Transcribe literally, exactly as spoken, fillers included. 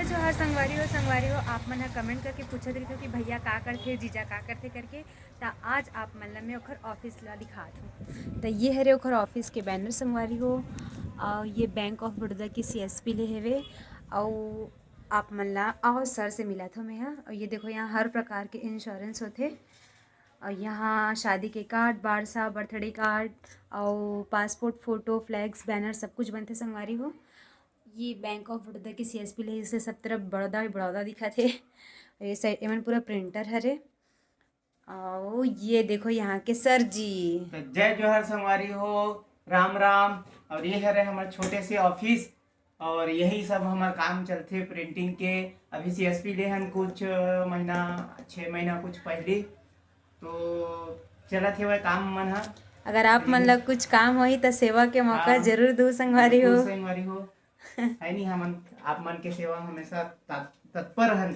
जोहार संगवारी हो। संगवारी हो, आप मन ह कमेंट करके पूछत रहिथो कि भैया का करथे, जीजा का करथे करके। त आज आप मन ल मैं ओखर ऑफिस ला दिखात हूँ। त ये हरे ओखर ऑफिस के बैनर संगवारी हो। अउ ये बैंक ऑफ बड़ौदा के सीएसपी ले हेवे। अउ आप मन ला आओ सर से मिलात हूँ मैं ह। अउ ये देखो, यहाँ हर प्रकार के इंश्योरेंस होथे। अउ यहाँ शादी के कार्ड, बारसा, बर्थडे कार्ड, अउ पासपोर्ट फोटो, फ्लैक्स, बैनर सब कुछ बनथे संगवारी हो। ये बैंक ऑफ बड़ौदा के सीएसपी ले, इसे सब तरफ बड़ौदा ही बड़ौदा दिखत हे। ये साइड एमन पूरा प्रिंटर हरे। अउ ये देखो यहाँ के सर जी। त जय जोहार संगवारी हो, राम राम। अउ ये हरे हमर छोटे से ऑफिस, अउ यही सब हमर काम चलथे प्रिंटिंग के। अभी सीएसपी ले हन कुछ महीना, छः महीना कुछ पहली, तो चलत हे वह काम मन ह। अगर आप मन ला कुछ काम होही त सेवा के मौका हाँ। जरूर दू संगवारी हो। बिल्कुल संगवारी हो। है नहीं, हमन आप मन के सेवा हमेशा ता-, तत्पर हन।